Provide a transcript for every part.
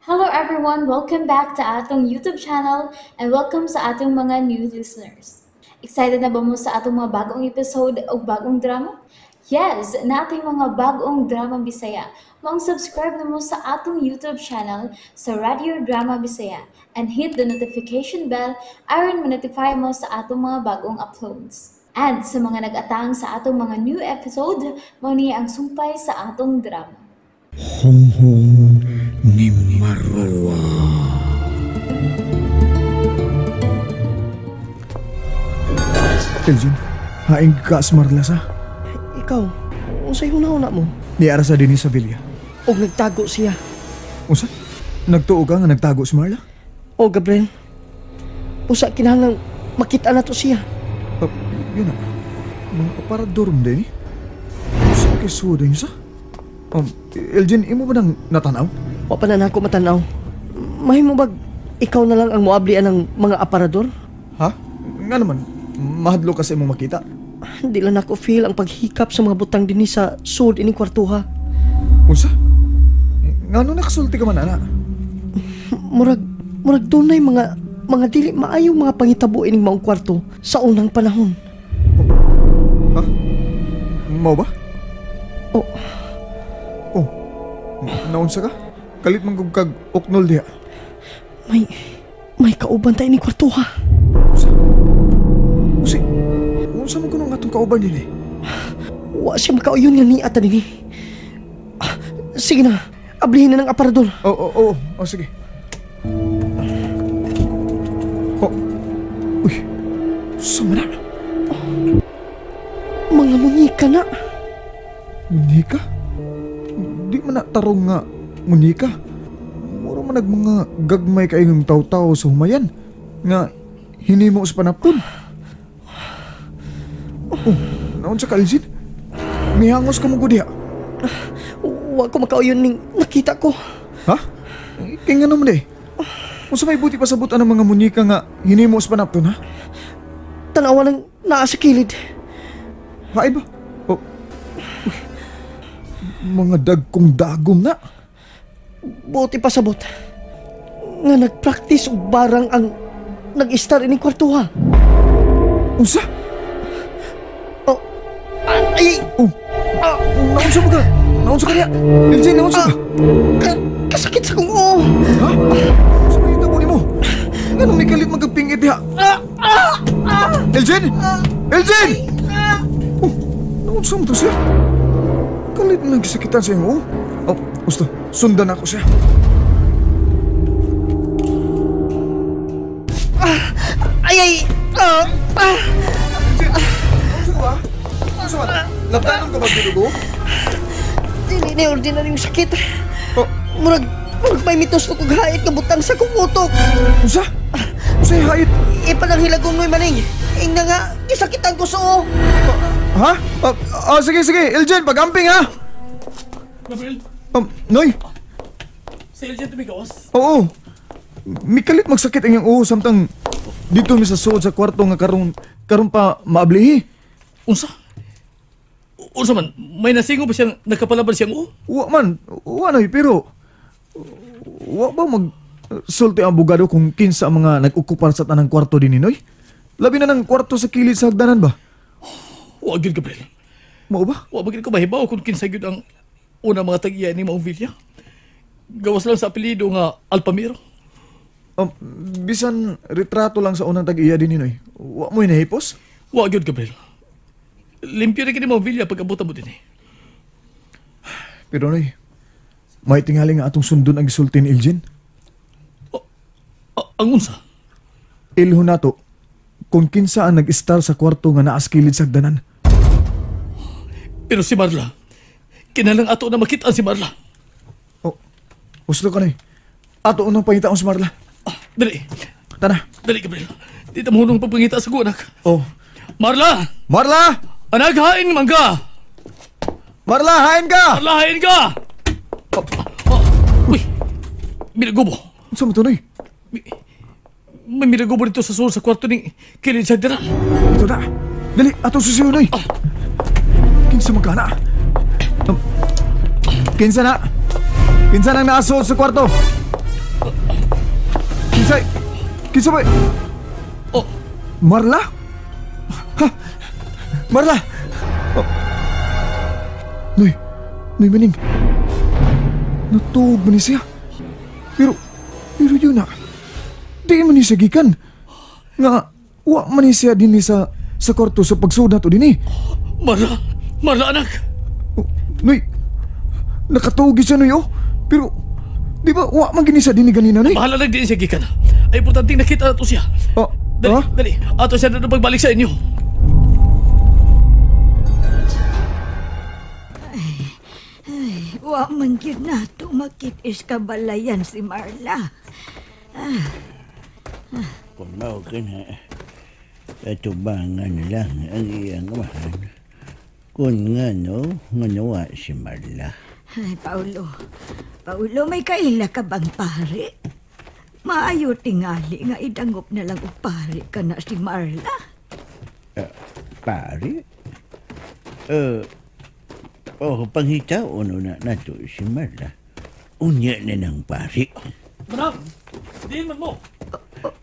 Hello everyone! Welcome back to atong YouTube channel and welcome sa atong mga new listeners. Excited na ba mo sa atong mga bagong episode o bagong drama? Yes! Nating mga bagong drama Bisaya. Maong subscribe na mo sa atong YouTube channel sa Radio Drama Bisaya and hit the notification bell aron ma-notify mo sa atong mga bagong uploads. And sa mga nag-atang sa atong mga new episode, mao ni ang sumpay sa atong drama. Hunghong ni Marwa. Eljin, haing ka sa Marla sa? Ikaw, unsay hunahuna mo? Niara sa dinhi sa Villa. Og nagtago siya. Unsa? Nagtuo ka nga nagtago si Marla? O Gabriel, usa kinahanglan makita na to siya. Yun na. Mga aparador mo din eh. Usa kay suod niya sa? Eljin, imo ba nang natanaw? Wa pa na nako matanaw. Mahimo bag ikaw na lang ang moablian ng mga aparador? Ha? Nga naman, mahadlo ka sa imong makita. Hindi lang nako feel ang paghikap sa mga butang dinhi sa sud ining kwartuha. Unsa? Ngano nakasulti ka man ana? Murag dunay mga dili maayong mga pangitabo ining maong kwarto sa unang panahon. Ha? Mao ba? Oh. Oh. Naunsa ka? Kalit man kog kag uknol diha. May kauban ta ining kwartuha. Unsa? Unsa? Unsa man kuno ang atong kauban dinhi? Wa siya makauyon nga niata dinhi. Sige na, ablihin na ng aparador. Oo, oh, sige. Oh. Uy. Suma na. Oh. Mga munyika na. Munyika? Di man na tarong nga munyika. Mura man nag mga gagmay kayong taw-taw sa humayan nga hinimo sa panapton. Oh, naon sa ka, Elgin? Mihangos ka mo diha. Wa ko makauyon ning nakita ko. Ha? Kaya nga naman eh. Unsa may buti pasabot ang mga munyika nga hinimo sa panapton, ha? Tanawa nang naa sa kilid. Haay ba? Oh. Uy. Mga dagkong dagom na. Buti pasabot nga nagpraktis og barang ang nag-istar ining kwartuha. Unsa? Oh. Ay! Oh. Naunsa ba ka? Naunsa ka niya? Elgin, naunsa ka? Kasakit sa kong oo. Ha? Unsa may hitabo nimo? Nganong may kalit magkapingit diha? Elgin! Elgin! Oh, naunsa mo to siya? Kalit na nagsakitan sa imo. Oh, gusto, sundan ako siya. Ay, ay! Elgin, naunsa ka ba? Naunsa ka? Laptanon ka ba dito? Dili na ordinaryong sakit. Oh. Murag may mitos na kong hait nga butang sa kong utok. Unsa? Unsa yung hait? Ipalang hilagon mo'y maning. Ingna nga, gisakitan ko sa. Ha? Sige. Elgin, pag-amping ha! Gabriel? Noy? Si Elgin tumigawas? Oo. Mikalit magsakit ang iyang uho samtang dito mi sa suod sa kwarto nga karon pa maablihi. Unsa? Unsa man? May nasingo ba siyang nagkapalaban siyang uho? Wa man. Wa noy, pero wa ba mag sulti ang abogado kung kinsa ang mga nag-okupar sa tanang kwarto din ni Noy? Labi na ng kwarto sa kilid sa hagdanan ba? Wa gyud, Gabriel. Mao ba? Wa ba gyud ko mahibaw kung kinsa gyud ang una mga tag-iya ni Maong Villa? Gawas lang sa apelyido nga Alpamiro. Bisan retrato lang sa unang tag-iya din ni Noy. Wa mo hinahipos? Wa gyud, Gabriel. Limpyo na kini Maong Villa pag abutan mo din eh. Pero Noy, may tingali nga atong sundon ang gisulti ni Elgin. Ang unsa? Ilho nato kung kinsa ang nag-star sa kwarto nga naas kilid sa hagdanan. Pero si Marla, kinalang ato na makita si Marla. Oh, gusto ka na eh. Ato unang pangitaon si Marla. Dali. Tana. Dali, Gabriel. Di ta mahunong pagpangita sa anak. Oh. Marla! Marla! Anak, hain mangga! Marla, hain ka! Marla, hain ka! Oh. Oh. Uy! Minagubo. Saan mo ito, Noy? May minagubo dito sa sulod sa kwarto ni Kilid sa hagdanan. Ito na. Dali, atong susiyo, Noy. Kinsa man ka na? Kinsa na? Kinsa nang naasuod sa kwarto? Kinsay? Kinsa ba? Oh, Marla? Ha? Marla! Oh. Noy, Noy maning. Natuog man ni siya. Pero yun na. Di man ni siya gikan. Nga, wa man ni siya din ni sa kwarto sa pagsuod nato din eh. Marla! Marla, anak! Oh, Noy, nakatuog siya, Noy, oh. Pero, di ba, wa man gini siya din ni ganina, Noy? Bahala lang din siya gikan. Ay, importante nakita nato siya. Oh, Dali, ah? dali. Ato siya na pagbalik sa inyo. Ay, wa man gyud nato makit-is kabalayan si Marla. Kung mao ka na, katubangan lang ang iyang amahan. Kung nga no, nga nawa si Marla. Ay, Paulo. Paulo, may kaila ka bang pare? Maayo tingali nga idangop na lang og pare ka na si Marla. Pare? Panghita uno na nato si Marla. Unya na ng pare. Manang, diin man mo.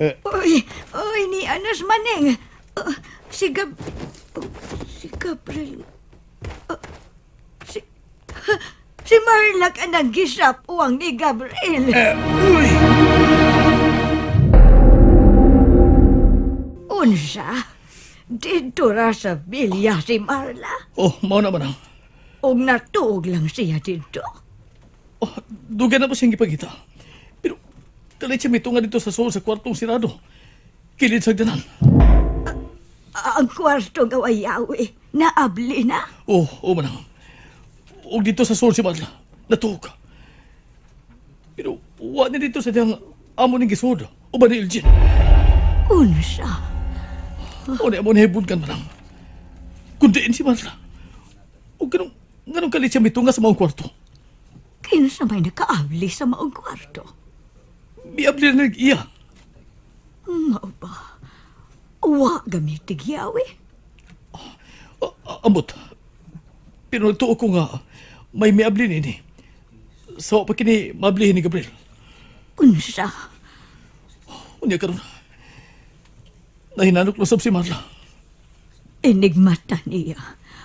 Uy, uy, ni Anas Maneng. Si Gabriel. Si Marla ka naggisap uwang ni Gabriel. Uy! Unsa? Dito ra sa bilya si Marla. Oh, mao na manang. Og natuog lang siya dito. Oh, dugay na po siyang gipagita. Pero kalit siya mitunga dito sa sul sa kwartong sirado. Kilid sa hagdanan. Ang kwarto nga wayawi, naabli na. Oh, oh manang. Og dito sa sul si Marla, natuog. Pero wa ni dito sa diyang amo ning gisod. O ba ni Elgin? Unsa? O ni amo nahibon kan manang. Kundiin si Marla. O ganong kalit siya mitunga sa maong kwarto. Kinsa may nakaabli sa maong kwarto? Miabli na nag-iya. Mao ba? Wa gamitig yawi. Ambot. Pero nagtuo ko nga may miabli nini. So, pa kini mablihin ni Gabriel. Unsa? Unya karon. Nahinanok na sab si Marla. Enigmata niya.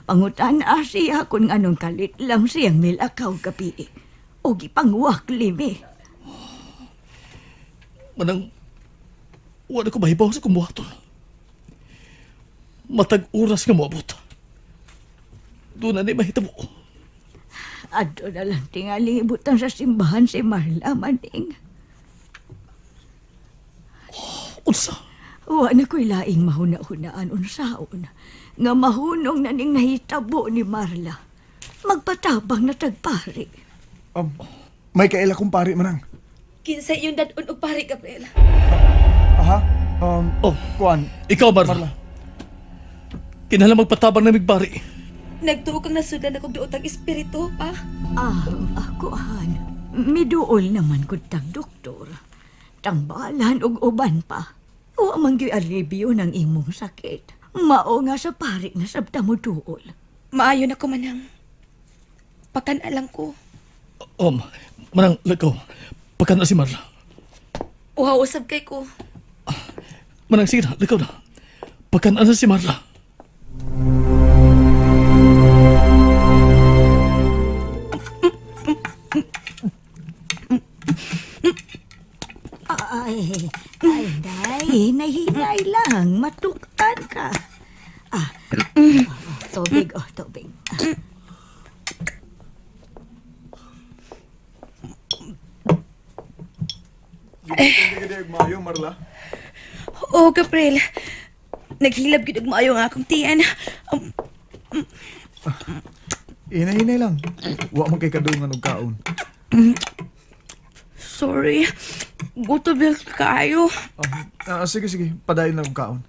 Pangutan siya kung anong kalit lang siyang milakaw gabi. O gipangwakli mi. Manang, wala ko mahibaw sa kumuhaton. Matag oras nga moabot. Doon na ni mahitabo. Adto na lang tingali ibutan sa simbahan si Marla, maning. Unsa? Wa na ko'y laing mahuna-hunaan unsaon. Nga mahunong na ning nahitabo ni Marla. Magpatabang na tagpari. May kaila kong pari, manang. Kinsa iyong dadon og pari, Gabriel? Aha? Kuan. Ikaw, Marla. Kinahanglan magpatabang na migpari. Nagtuo kang nasudan akong duotang espiritu, pa. Ako, han. Miduol naman kod tang doktor. Tangbalan og uban pa. Wa man gyud alibyo ng imong sakit. Mao nga sa pari na sabta mo duol. Maayo na ko, manang. Pakan-alang ko. Manang, lagaw. Pakan-a si Marla. Uhaw usab kay ko. Manang, sige na, lagaw na. Pakan-a na si Marla. Ay, day, nahinay lang. Matukan ka. Tubig, tubig. Maayo, Marla. Oh, Gabriel. Naghilab gyud og maayo ang akong tiyan. Hinay-hinay lang. Wa man kay kadungan og kaon. Sorry. Gutom lang kaayo. Sige. Padayon lang og kaon.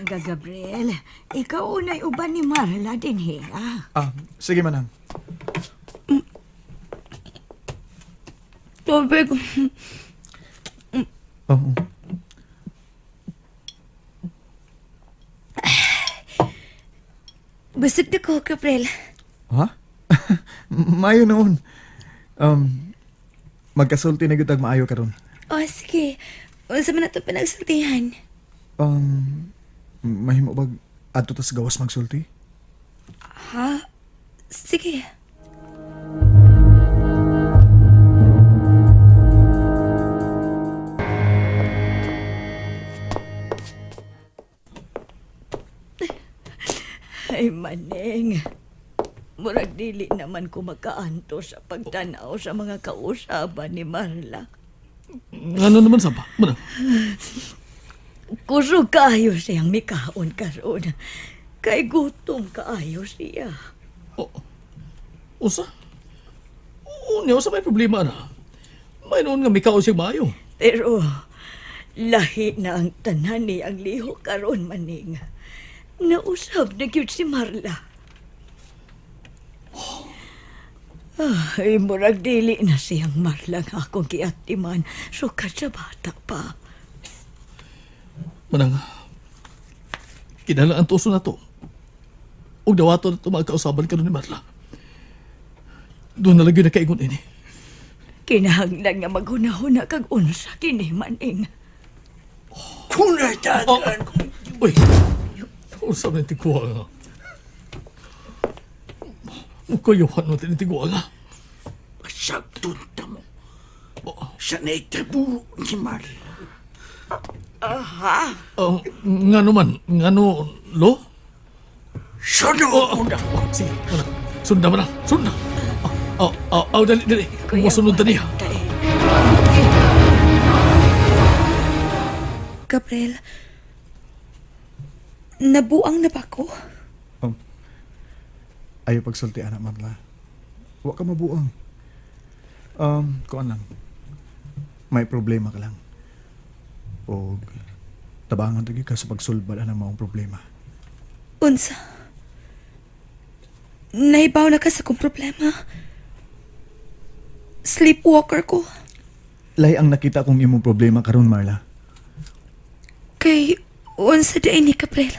Gabriel, ikaw unay uban ni Marla din he. Sige, manang. Tubig. Oo. Busog na ko, Gabriel. Ha? Mayo noon. Magkasulti na gyud tag maayo karon. Oh, sige. Unsa man nato panagsultihan? Mahimo bag adto ta sa gawas magsulti? Ha? Sige. Ay, Maneng. Murag dili naman ko makaanto sa pagtanaw sa mga kausaban ni Marla. Ngano naman sa ba? Manang. Kusog kaayo siyang mikaon karon. Kay gutom kaayo siya. Oh. Usa? Unya, usa may problema na. May noon nga mikaon siya maayo. Pero lahi na ang tanan ni ang lihok karon, Maning. Nausab na gyud si Marla. Ay, murag dili na siyang Marla nga akong giatiman sukad sa bata pa. Manang, kinahanglan ang tuso na to. Og dawato na to magkausaban karon ni Marla. Doon na lang yun nakaingon ini. Kinahanglan nga maghunahuna kag unsa kini, Maning. Kunatagan ko. Uy, unsa man tiguang nga. Mukayuhan mo tinitiguang nga. Pasagdon ta mo. Sa naitabo ni Marla. Aha. Ngano man? Ngano, lo? Sunod mo na. Sige, mana. Sunda man na. Sunda. Dali, dali. Musunod ta niya. Gabriel, nabuang na ba ko? Ayaw pagsulti, anak Marla. Wa ka mabuang. Kuan lang. May problema ka lang. Og tabangan tagi ka sa pagsulbad ang maong problema. Unsa? Nahibaw na ka sa kong problema. Sleepwalker ko. Lahi ang nakita kong imong problema karon, Marla. Kay unsa di ni Gabriel?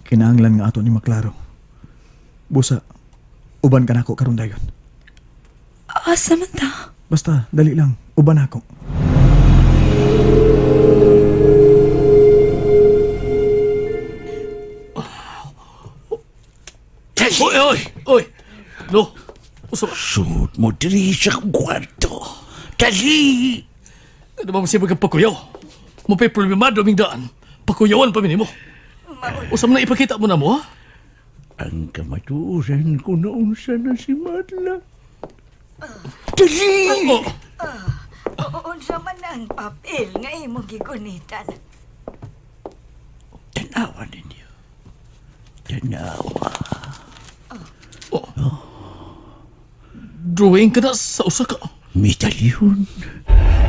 Kinahanglan nga ato ni maklaro. Busa, uban ka nako karon dayon. Asa man ta? Basta, dali lang. Uban ako. Oy, oy, oy. No. Usa ba? Sud mo diri sa kwarto. Dali! Ano ba masibag ang pagkuyaw? Mapay problemado aming daan. Pagkuyawan pa minimo. Usa man na ipakita mo na mo, ha? Ang kamatuoran ko na unsa na si Marla. Dali! Oh. Unsa man ang papel nga imong gigunitan. Tanawa ninyo. Tanawa. Oh. Drawing ka na sa usa ka. Medalyon.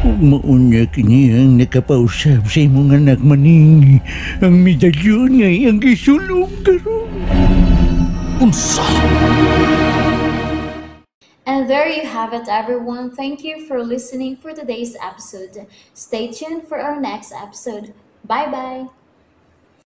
Ug maunya kini ang nakapausap sa imong anak Maning. Ang medalyon nga iyang gisulong karon. Unsa? And there you have it, everyone. Thank you for listening for today's episode. Stay tuned for our next episode. Bye-bye!